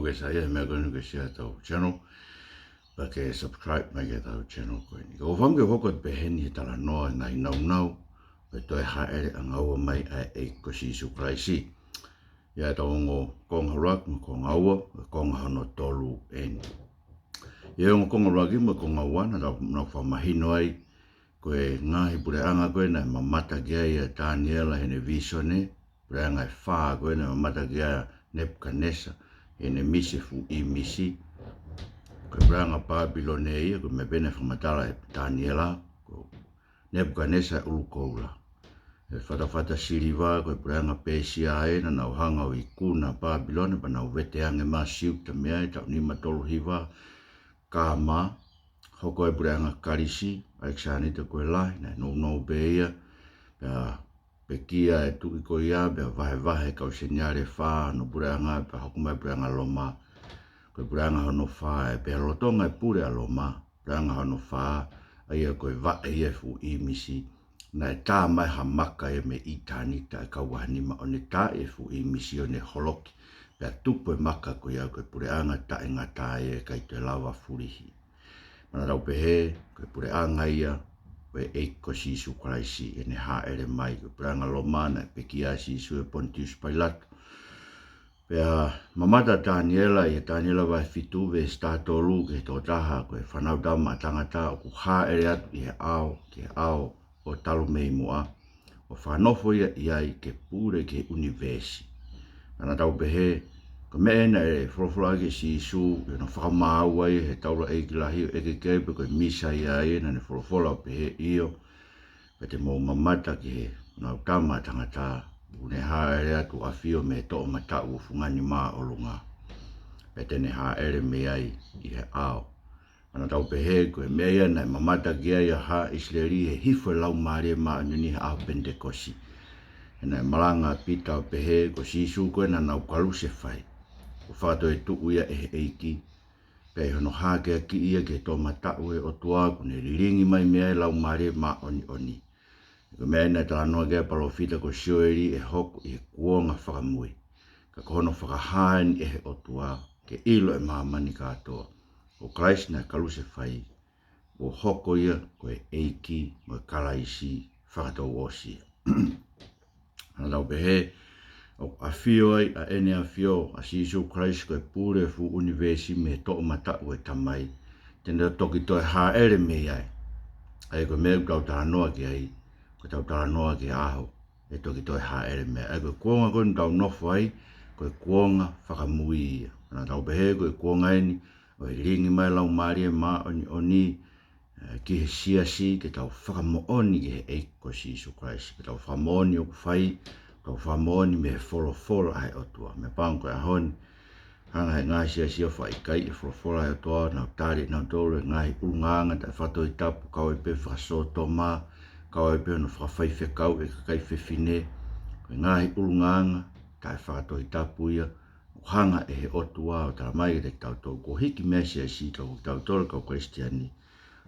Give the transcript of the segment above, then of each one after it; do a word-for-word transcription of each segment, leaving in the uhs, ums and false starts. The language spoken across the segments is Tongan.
Pea sai ia he meʻa ko eni ke share ʻetau channel, pea ke subscribe mai ki heʻetau channel ko eni. Ka ʻoku ou fakaʻamu ke u hoko atu pē heni he talanoa ʻo e ngaahi naunau ʻo e toe hāʻele ʻangaua mai ʻa e ʻEiki ko Sīsū Kalaisi. ʻI heʻetau ongo konga ʻuluaki mo e konga ua, ʻo e konga hono tolu eni. ʻI he ongo konga ʻuluaki mo e konga ua naʻa tau, naʻa ku fakamahino ai ko e ngaahi puleʻanga ko ē naʻe mamata ki ai ʻa Taniela heʻene vīsone, puleʻanga ʻe fā ko ē naʻe mamata ki ai ʻa Nepukanesa heʻene misi e fuʻu ʻīmisi. Ko e puleʻanga Pāpilone ia, ko e meʻa pē naʻe fakamatala ʻe Taniela, ko Nepukanesa ʻe ʻulu koula. ʻE fatafata siliva, ko e puleʻanga Pēsia ē, naʻa nau hanga ʻo ikuna Pāpilone, pea nau vete ange mai ʻa Siuta mei ai, taʻu nima tolu hiva, ka ma, hoko e puleʻanga Kalisi, ʻAlekisānita ko e Lahi, naʻe nounou pē ia, pea pekia e tuʻi ko ia, pea vahevahe e kau seniale ʻe fā hono puleʻanga, pea hoko mai puleʻanga Loma, ko e puleʻanga hono fā ē, pea lolotonga e pule ʻa Loma, puleʻanga hono fā, ʻa ia ko e vaʻe ia e fuʻu ʻīmisi, naʻe tā mai ha maka ia mei ʻitāniti ʻa e kau vahanima ʻo ne taaʻi e fuʻu ʻīmisi ʻo ne holoki, pea tupu e maka ko ia ko e puleʻanga taʻengata ia ʻe ʻikai toe lava fulihi. Pea naʻa tau pehē, ko e puleʻanga ia ʻo e ʻEiki ko Sīsū Kalaisi ʻi heʻene hāʻele mai, ko e puleʻanga Loma naʻe pekia ai ʻa Sīsū ʻe Ponitiusi Pailato. Pea mamata ʻa Taniela ʻi he Taniela vahe fitu veesi taha tolu ki he toko taha, ko e Fanautama ʻa Tangata ʻoku hāʻele atu ʻi he ʻao, ki he ʻao ʻo talu mei muʻa, ʻo fakanofo ia ʻi ai ke pule ki he ʻunivēsi. Pea naʻa tau pehē, ko e meʻa ē naʻe folofola ʻaki ʻe Sīsū ʻi hono fakamaau ai he taulaʻeiki lahi ʻo ʻeke ki ai pe ko e Mīsaia ia, naʻa ne folofola ʻo pehē, ʻio, pea te mou mamata ki he Fanautama ʻa Tangata, ʻoku ne hāʻele atu ʻo ʻafio mei he toʻomataʻu ʻo Fungani Māʻolunga. Pea te ne hāʻele mei ai ʻi he ʻao. Pea naʻa tau pehē, ko e meʻa ia naʻe mamata ki ai ʻa haʻa ʻIsileli he hifo e Laumālie Māʻoniʻoni he ʻaho Penitekosi. He naʻe malanga ʻa Pita ʻo pehē, ko Sīsū ko ē naʻa nau kalusefai, kuo fakatoetuʻu ia ʻe he ʻEiki, pea ʻi hono hākeakiʻi ia ki he toʻomataʻu ʻo e ʻOtua, kuo ne lilingi mai mei ai e Laumālie Māʻoniʻoni. Ko e meʻa ē naʻe talanoa ki ai e palōfita ko Sioeli ʻe hoko ʻi he kuonga fakamui. Ka ko hono fakahā eni ʻe he ʻOtua ke ʻilo ʻe māmani kātoa, ko Kalaisi naʻe kalusefai, kuo hoko ia ko e ʻEiki mo e Kalaisi fakatouʻosi. Naʻa tau pehē, ʻoku ʻafio ai ʻa ʻEne ʻAfio, ʻa Sīsū Kalaisi, ko e pule e fuʻu ʻunivēsi mei he toʻomataʻu ʻo e Tamai, te ne toki toe hāʻele mei ai. ʻA ia ko e meʻa ʻoku tau talanoa ki ai, ko ʻetau talanoa ki he ʻaho ʻe toki toe hāʻele mei ai. ʻA ia ko e kuonga ko eni ʻoku tau nofo ai, ko e kuonga fakamui ia. Naʻa tau pehē, ko e kuonga eni ʻo e lilingi mai e Laumālie Māʻoniʻoni, ē, ki he siasi, ke tau fakamoʻoni ki he ʻEiki ko Sīsū Kalaisi, ke tau fakamoʻoni ʻoku fai, tau fakamoʻoni mei he folofola ʻa e ʻOtua. Meʻapango ko e ʻaho ni, hanga ʻe he ngaahi siasi ʻo fakaʻikaiʻi e folofola ʻa e ʻOtua, nau tali ʻe nautolu e ngaahi ʻulungaanga taʻefakatohitapu, kau ai pē fakasōtoma, kau ai pē hono fakafaifekau e kakai fefine, ko e ngaahi ʻulungaanga taʻefakatohitapu ia, ʻoku hanga ʻe he ʻOtua ʻo tala mai kiate kitautolu, kuo hiki mei ai e siasi, ka ko kitautolu kau Kalisitiane,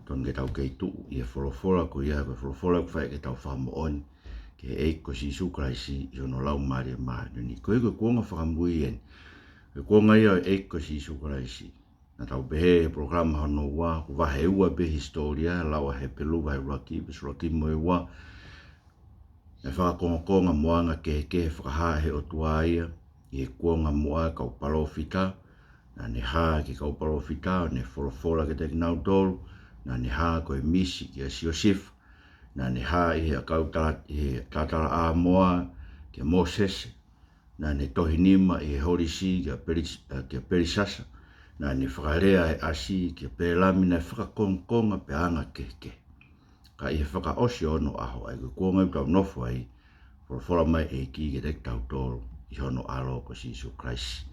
tonu ke tau kei tuʻu ʻi he folofola ko ia, ko e folofola ʻoku fai ke tau fakamoʻoni ki he ʻEiki ko Sīsū Kalaisi ʻi hono Laumālie Māʻoniʻoni. Ko ia ko e kuonga fakamui eni, ko e kuonga ia ʻo e ʻEiki ko Sīsū Kalaisi. Naʻa tau pehē he polokalama hono ua, ko e vahe ua pē hisitōlia, lau ʻa Hepelū vahe ʻuluaki, veesi ʻuluaki mo e ua, e fakakongokonga mo e anga kehekehe fakahā ʻe he ʻOtua ia ʻi he kuonga muʻa e kau palōfita. Naʻa ne hā ki he kau palōfita ʻo ne folofola kiate kinautolu. Naʻa ne hā ko e misi kia Siosefa. Naʻa ne hā ʻi he ʻakau tala-, ʻi he talatalaʻā moa kia Mōsese. Naʻa ne tohi nima ʻi he holisi kia Pelis-, ā, kia Pelisasa. Naʻa ne fakalea e ʻasi kia Pēlami. Naʻe fakakongokonga pea anga kehekehe. Ka ʻi he fakaʻosi ʻo onoʻaho, ʻa ia ko e kuonga ʻoku tau nofo ai, folofola mai e ʻEiki kiate kitautolu ʻi hono ʻAlo ko Sīsū Kalaisi.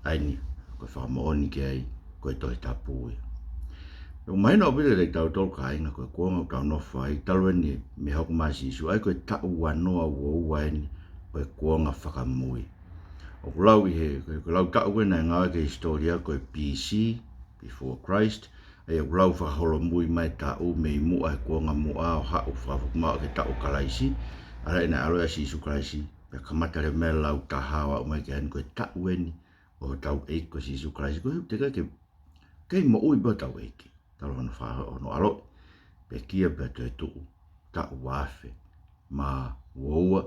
ʻA eni, ko e fakamoʻoni ki ai, ko e Tohi Tapu ia. ʻOku mahino ʻaupito kiate kitautolu kāinga, ko e kuonga ʻoku tau nofo ai, talu eni mei he hoko mai ʻa Sīsū, ʻa ia ko e taʻu ua noa ua ua eni ʻo e kuonga fakamui. ʻOku lau ʻi he, ko e, ko e lau taʻu ko ē naʻe ngāueʻaki he hisitōlia ko e B C, before Christ, ʻa ia ʻoku lau fakaholomui mai e taʻu mei muʻa he kuonga muʻa ʻo haʻu fakafokimālohi ki he taʻu ʻo Kalaisi, ʻa ia naʻe ʻaloʻi ai ʻa Sīsū Kalaisi, pea kamata leva mei ai e lau taha ʻo aʻu mai ki heni, ko e taʻu eni ʻo hotau ʻEiki ko Sīsū Kalaisi. Ko e ʻuhi teʻeki ke, ke moʻui pē hotau ʻEiki talu hono fa-, hono ʻaloʻi, pekia pea toetuʻu, taʻu ua afe mā ua ua,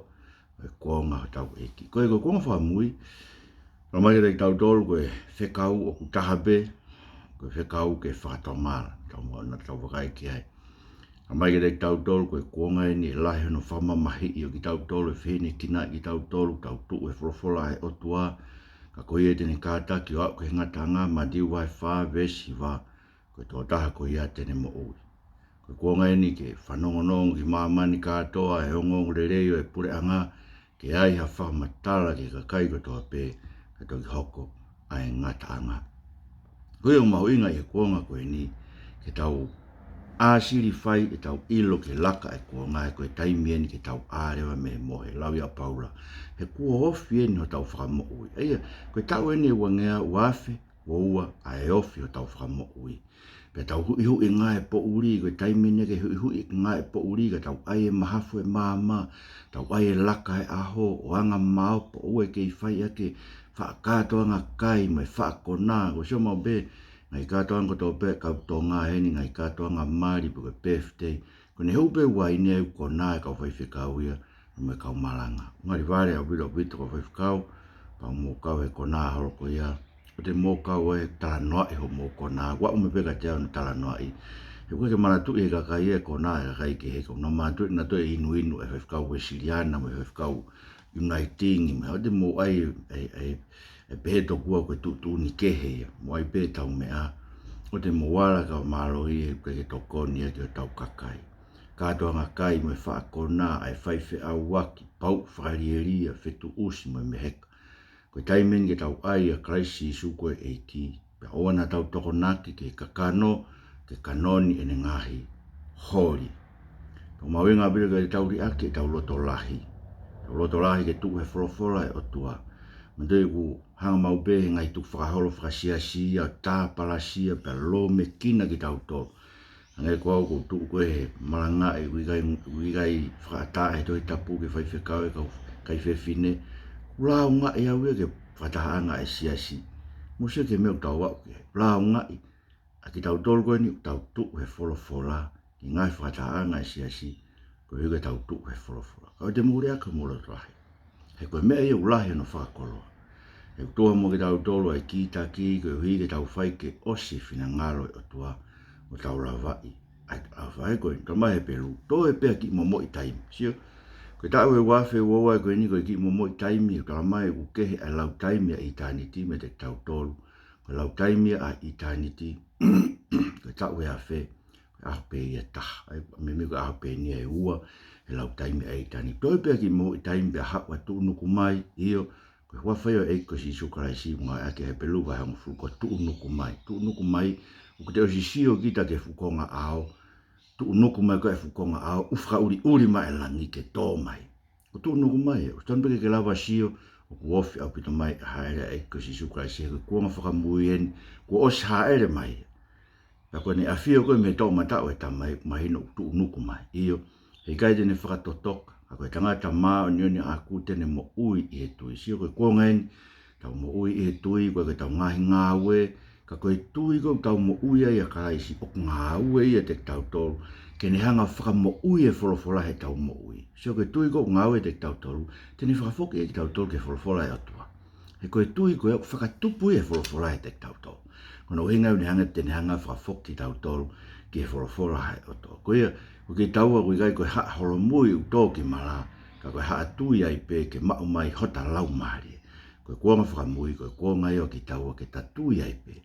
ʻa e kuonga hotau ʻEiki. Ko e, ko e kuonga fakamui, ʻomai kiate kitautolu ko e fekau ʻoku taha pē, ko e fekau ke fakatomala. Tau mo na tau vakai ki ai. ʻOmai kiate kitautolu ko e kuonga eni ʻe lahi hono fakamamahiʻi ʻo kitautolu, ʻe fehēnekinaʻi kitautolu, tau tuʻu he folofola ʻa e ʻOtua, ka ko ia te ne kātaki ʻo aʻu ki he ngataʻanga, Mātiu vahe fā veesi hiva, ko e tokotaha ko ia te ne moʻui. Ko e kuonga eni ke fanongonongo ki māmani kātoa ʻa e ongoongolelei ʻo e puleʻanga, ke ʻi ai ha fakamatala ki he kakai kotoa pē, ka toki hoko ʻa e ngataʻanga. Ko ia ʻoku mahuʻinga ʻi he kuonga ko eni, ke tau ʻāsili fai ʻetau ʻilo ki he laka ʻa e kuonga, he ko e taimi eni ke tau ʻā leva mei he mohe, lau ia ʻa Paula. He kuo ofi eni hotau fakamoʻui. ʻA ia, ko e taʻu eni ʻe uangeau ua afe ua ua ʻa e ofi hotau fakamoʻui. Pea tau huʻihuʻi ngāue poʻuli, ko e taimi eni ke huʻihuʻi ngāue poʻuli, ka tau ʻai e mahafu ʻo e maama, tau ʻai e laka ʻo e ʻaho, ʻo anga maopo, ʻoua ʻe kei fai ʻaki e faʻa kātoanga kai mo e faʻa konā, ko e sio maʻu pē, ngaahi kātoanga kotoa pē kau Tonga eni, ngaahi kātoanga mali pe ko e birthday, ko ʻene hū pē uaine ʻo konā e kau faifekau ia, mo e kau malanga. Ngali vale ʻaupito ʻaupito kau faifekau, pea mou kau he konā holo ko ia, ʻoua te mou kau ʻo talanoaʻi hoʻomou konā, ʻoua ʻume pē ka te au ʻo talanoaʻi. He ʻoku ʻikai ke manatuʻi he kakai e konā ʻa e kakai kehe, ka ʻoku nau manatuʻi ʻenautolu e inuinu ʻa e faifekau Uēsiliana mo e faifekau Uniting, mo e ʻoua te mou ʻai, ʻai, ʻai, ʻai pehē tokua ko e tuʻutuʻuni kehe ia, mou ʻai pē ʻetau meʻa, ʻoua te mou ala kau mālohi he ʻoku ʻikai ke tokoni ia ki hotau kakai. Kātoanga kai mo e faʻa konā, ʻa e fai feʻauaki, pauʻu fakalielia, fetuʻusi mo e meheka. Ko e taimi eni ke tau ʻai ʻa Kalaisi Sīsū ko e ʻEiki, pea ʻoua naʻa tau tokonaki ki he kakano, ke kanoni ʻene ngaahi holi. Pea ʻoku mahuʻinga ʻaupito ke tau liʻaki ʻetau loto lahi. Tau loto lahi ke tuʻu he folofola ʻa e ʻOtua. Manatuʻi ʻoku hanga maʻu pē he ngaahi tukufakaholo fakasiasi ia ʻo tāpalasia pea lōmekina kitautolu. Hangē ko au ʻoku ou tuʻu ko ē he malangaʻi, ʻoku ʻikai, ʻoku ʻikai fakaʻatā he Tohi Tapu ke faifekau e kau kai fefine. ʻOku lāungaʻi au ia ki he fakatahaʻanga ʻa e siasi. Mou sio ki he meʻa ʻoku tau aʻu ki ai. Lāungaʻi ʻa kitautolu ko eni ʻoku tau tuʻu he folofola, ki he ngaahi fakatahaʻanga ʻa e siasi, koeʻuhi ke tau tuʻu he folofola. Ka ʻoua te mou liʻaki homou loto lahi. He ko e meʻa ia ʻoku lahi hono fakakoloa. He ʻoku tuʻu mo kitautolu ʻa e kītaki, koeʻuhi ke tau fai ke ʻosi e finangalo ʻo e ʻOtua, ʻo tau lavaʻi ʻa e ʻaho. Fai ko e, talamai ʻe Hepelū, toe pē ʻa e kiʻi momoʻi taimi. Sio, ko e taʻu ʻe ua afe ua ua ko eni ko e kiʻi momoʻi taimi, ʻoku talamai ʻoku kehe ʻa e lau taimi ʻa ʻitāniti meiate kitautolu. Ko e lau taimi ʻa ʻitāniti, ko e taʻu ʻe afe, ko e ʻaho pē ia ʻe taha, ʻa ia, meimei ko e ʻaho pē eni ia ʻe ua he lau taimi ʻa ʻitāniti. Toe pē ʻa e kiʻi momoʻi taimi pea haʻu ʻa e tuʻunuku mai, ʻio, ko e huafa ia ʻo e ʻEiki ko Sīsū Kalaisi, ʻoku ngāueʻaki ʻe Hepelū vahe hongofulu ko e tuʻunuku mai. Tuʻunuku mai, ʻoku te ʻosi sio kita ki he fuʻu konga ʻao, tuʻunuku mai ko ē he fuʻu konga ʻao, ʻoku fakaʻuliʻuli mai e langi ke tō mai. Ko e tuʻunuku mai, ʻoku totonu pē ke ke lava sio, ʻoku ofi ʻaupito mai ʻa e hāʻele ʻa e ʻEiki ko Sīsū Kalaisi, he ko e kuonga fakamui eni, kuo ʻosi hāʻele mai. Pea ko ʻene ʻafio ko ē mei he toʻomataʻu ʻo e Tamai, mahino ʻoku tuʻunuku mai. ʻIo, heʻikai te ne fakatotoka, ka ko e tangata māʻoniʻoni ʻaʻaku te ne moʻui ʻi he tui. Sio ko e kuonga eni, tau moʻui ʻi he tui, ʻoku ʻikai ko ʻetau ngaahi ngāue, ka ko e tui ko ē ʻoku tau moʻui ai ʻia Kalaisi, ʻoku ngāue ia ʻiate kitautolu, ke ne hanga ʻo fakamoʻui e folofola heʻetau moʻui. Sio ko e tui ko ē ʻoku ngāue ʻiate kitautolu, te ne fakafoki ʻa kitautolu ki he folofola ʻa e ʻOtua. He ko e tui ko ē ʻoku fakatupu ia e folofola heʻetau tō. Ko hono ʻuhinga ia ʻoku ne hanga, te ne hanga ʻo fakafoki kitautolu ki he folofola ʻa e ʻOtua. Ko ia, ʻoku kei taua ʻoku ʻikai ko e haʻa holomui ʻoku tō ki mala, ka ko e haʻa tui ai pē ke maʻu mai hota laumālie. Ko e kuonga fakamui, ko e kuonga ia ʻoku kei taua ke ta tui ai pē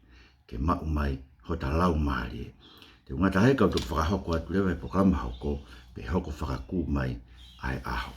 ke maʻu mai hota laumālie. Te u ngata hē ka u toki fakahoko atu leva he polokalama hoko, pea hoko fakakū mai ʻa e ʻaho.